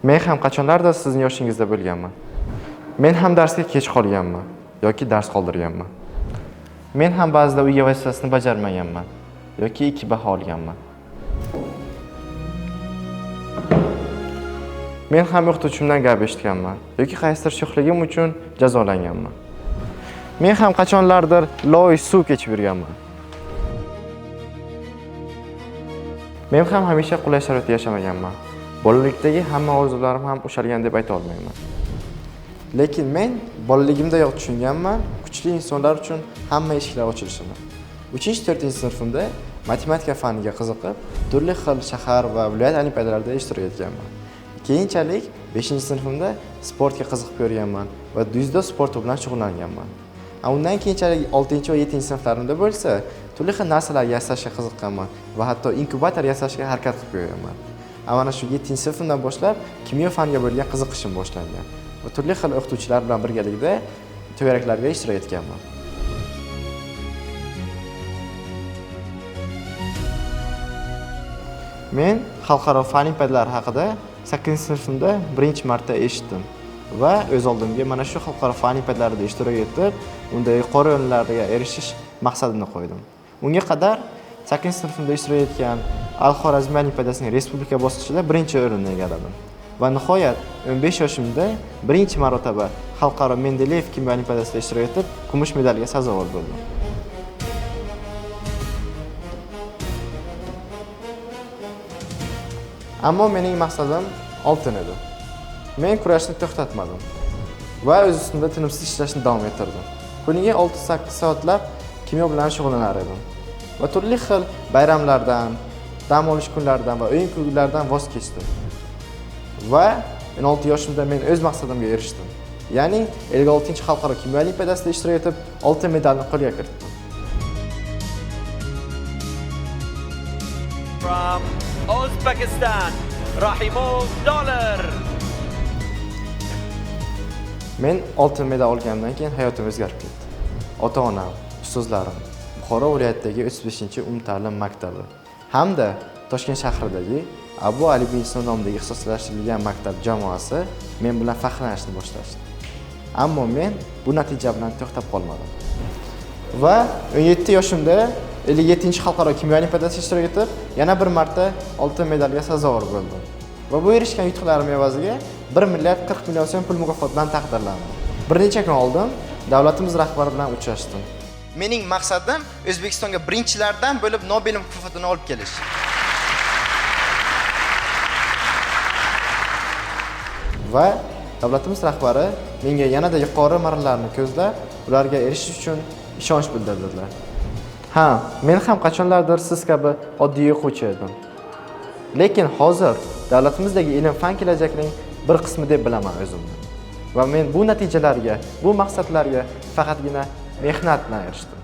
Men ham qachonlardir sizning yoshingizda bo'lganman. Men ham darsga kech qolganman yoki dars qoldirganman. Men ham ba'zida uyga vazifasini bajarmaganman yoki 2 baho olganman. Men ham o'qituvchimdan gap eshitganman yoki qaysidir sho'xligim uchun jazolanganman. Men ham qachonlardir loy suv kechib yurganman. Men ham hamisha qulay sharoitda yashamaganman. Bolalikdagi hamma orzularim ham ushalgan deb ayta olmayman. Lekin men bolaligimdayoq tushunganman, kuchli insonlar uchun hamma eshiklar ochilishini. 3-4 sinfimda matematika faniga qiziqib, turli xil shahar va viloyat olimpiadalarida ishtirok etganman. Keyinchalik 5-sinfimda sportga qiziqib ko'rganman va dzyudo sporti bilan shug'ullanganman. Undan keyinchalik 6 va 7-sinflarimda bo'lsa, turli xil narsalar yasashga qiziqqanman va hatto inkubator yasashga harakat qilib ko'rganman. Mana shu 7-sinfimdan boshlab kimyo faniga bo'lgan qiziqishim boshlangan va turli xil o'qituvchilar bilan birgalikda to'garaklarga ishtirok etganman. Men xalqaro fan olimpiadalari haqida 8-sinfimda birinchi marta eshitdim va o'z oldimga mana shu xalqaro fan olimpiadalarida ishtirok etib, unda yuqori o'rinlarga erishish maqsadini qo'ydim. Unga qadar 8-sinfimda ishtirok etgan Al-Xorazmiy olimpiadasining respublika bosqichida birinchi o'rinni egalladim. Va nihoyat 15 yoshimda birinchi marotaba xalqaro Mendeleyev kimyo olimpiadasida ishtirok etib, kumush medalga sazovor bo'ldim. Ammo mening maqsadim oltin edi. Men kurashni to'xtatmadim va o'z ustimda tinimsiz ishlashni davom ettirdim. Kuniga 6-8 soatlab kimyo bilan shug'ullanar edim. Va turli xil bayramlardan, dam olish kunlaridan va o'yin kulgulardan voz kechdim. Va 16 yoshimda men o'z maqsadimga erishdim. Ya'ni 56-xalqaro kimyo olimpiadasida ishtirok etib, oltin medalni qo'lga kiritdim. From Uzbekistan, Rahimov Dollar. Men oltin medal olganimdan keyin hayotim o'zgarib ketdi. Ota-onam, ustozlarim, Buxoro viloyatidagi 35-umumta'lim maktabi hamda Toshkent shahridagi Abu Ali ibn Sino nomidagi ixtisoslashtirilgan maktab jamoasi men bilan faxrlanishni boshlashdi. Ammo men bu natija bilan to'xtab qolmadim. Va 17 yoshimda 57-xalqaro kimyo olimpiadasida ishtirok etib, yana bir marta oltin medalga sazovor bo'ldim. Va bu erishgan yutuqlarim evaziga 1 milliard 40 million so'm pul mukofoti bilan taqdirlandim. Bir necha kun oldin davlatimiz rahbari bilan uchrashdim. Mening maqsadim O'zbekistonga birinchilardan bo'lib Nobel mukofotini olib kelish. Va davlatimiz rahbari menga yanada yuqori marralarni ko'zlab, ularga erishish uchun ishonch bildirdilar. Ha, men ham qachonlardir siz kabi oddiy o'quvchi edim. Lekin hozir davlatimizdagi ilm-fan kelajakning bir qismi deb bilaman o'zimni. Va men bu natijalarga, bu maqsadlarga faqatgina mehnat bilan erishdim.